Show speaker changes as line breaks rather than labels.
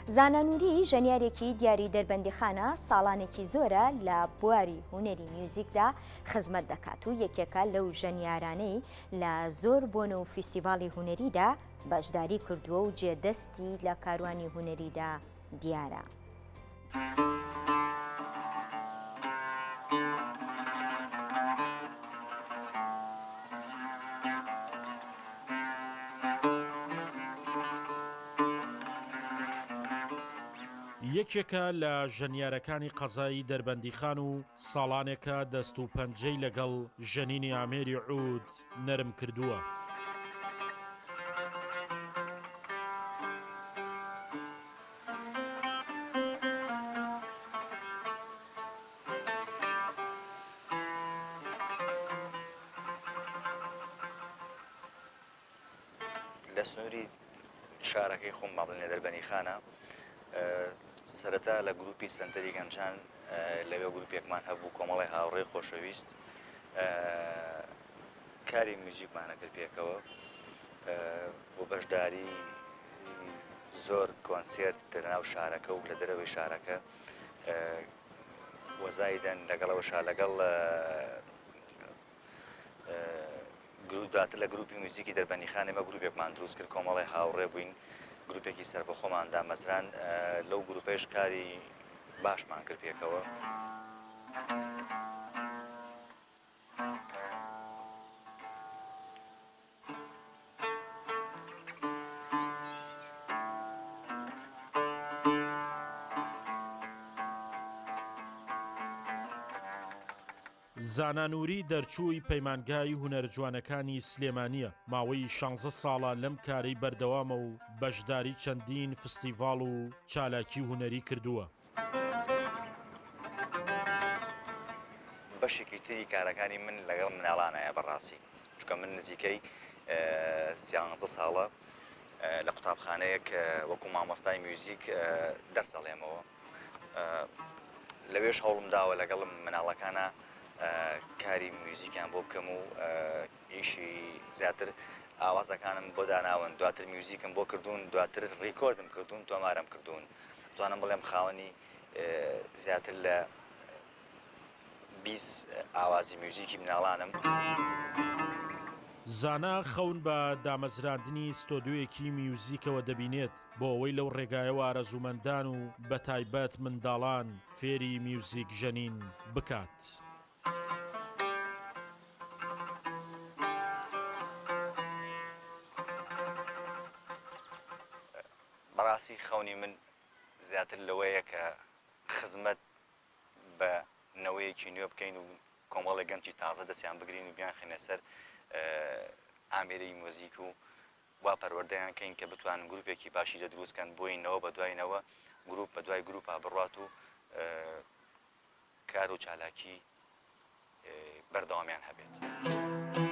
زانا نوری ژەنیارێکی دیاری دەربەندیخانە، ساڵانێکی زۆرە لە بواری هونەری میوزیکدا خزمەت دەکات و یەکێکە لەو ژەنیارانەی لە زۆر بۆنە و فیستیڤاڵی هونەریدا بەشداری کردووە و جێ دەستی لە کاروانی هونەریدا دیارە.
یەکێکە لە ژەنیارەکانی قەزای دەربەندیخان و ساڵانێکە دەست و پەنجەی لەگەڵ ژەنینی ئامێری عود نەرم کردووە.
لە سنووری شارەکەی خۆم با بڵێین لە دەربەنیخانە سەرەتا لە گروپی سەنتەری گەنجان لەوێ گروپێکمان هەبوو کۆمەڵی هاوڕێی خۆشەویست کاری میوزیکمانە کرد پێکەوە و بەشداری زۆر کۆنسێرت لە ناو شارەکە و لە دەرەوەی شارەکە وەزایدەن لەگەڵەوەشا لەگەڵ دواتر لە گروپی میوزیکی دەربەندیخان ئێمە گروپێکمان دروست کرد کۆمەڵی هاوڕێ بووین گروپێکی سەربەخۆمان دامەزران لەو گروپەیش کاری باشمان کرد پێکەوە.
زانا نوری دەرچووی پەیمانگای هونەرجوانەکانی سلێمانییە، ماوەی شانزە ساڵە لەم کارەی بەردەوامە و بەشداری چەندین فستیڤاڵ و چالاکی هونەری کردووە.
بەشێکی تری کارەکانی من لەگەڵ مناڵانایە بەڕاستی چونکە من نزیکەی سیانزە ساڵە لە قوتابخانەیەک وەکو مامۆستای میوزیک دەرس ئەڵێمەوە لەوێش هەوڵم داوە لەگەڵ مناڵەکانە کاری میوزیکیان بۆ بکەم و ئیشی زیاتر ئاوازەکانم بۆ داناون دواتر میوزیکم بۆ کردوون دواتر record م کردوون تۆمارم کردوون توانم بڵێم خاوەنی زیاتر لە 20 ئاوازی میوزیکی مناڵانم.
زانا خەون بە دامەزراندنی ستۆدیۆیەکی میوزیکەوە دەبینێت، بۆ ئەوەی لەو ڕێگایەوە ئارەزوومەندان و بەتایبەت منداڵان فێری میوزیک ژەنین بکات.
بەڕاستی خەونی من زیاتر لەوەیە کە خزمەت بە نەوەیەکی نوێ بکەین و کۆمەڵێک گەنجی تازە دەستیان بگرین و بیانخەینە سەر ئامێری مۆزیک و وا پەروەردەیان کەین کە بتوانن گروپێکی باشی لێ دروست کەن بۆی نەوە بە دوای نەوە گروپ بە دوای گروپا بڕوات و کار و چالاکی بەردەوامیان هەبێت.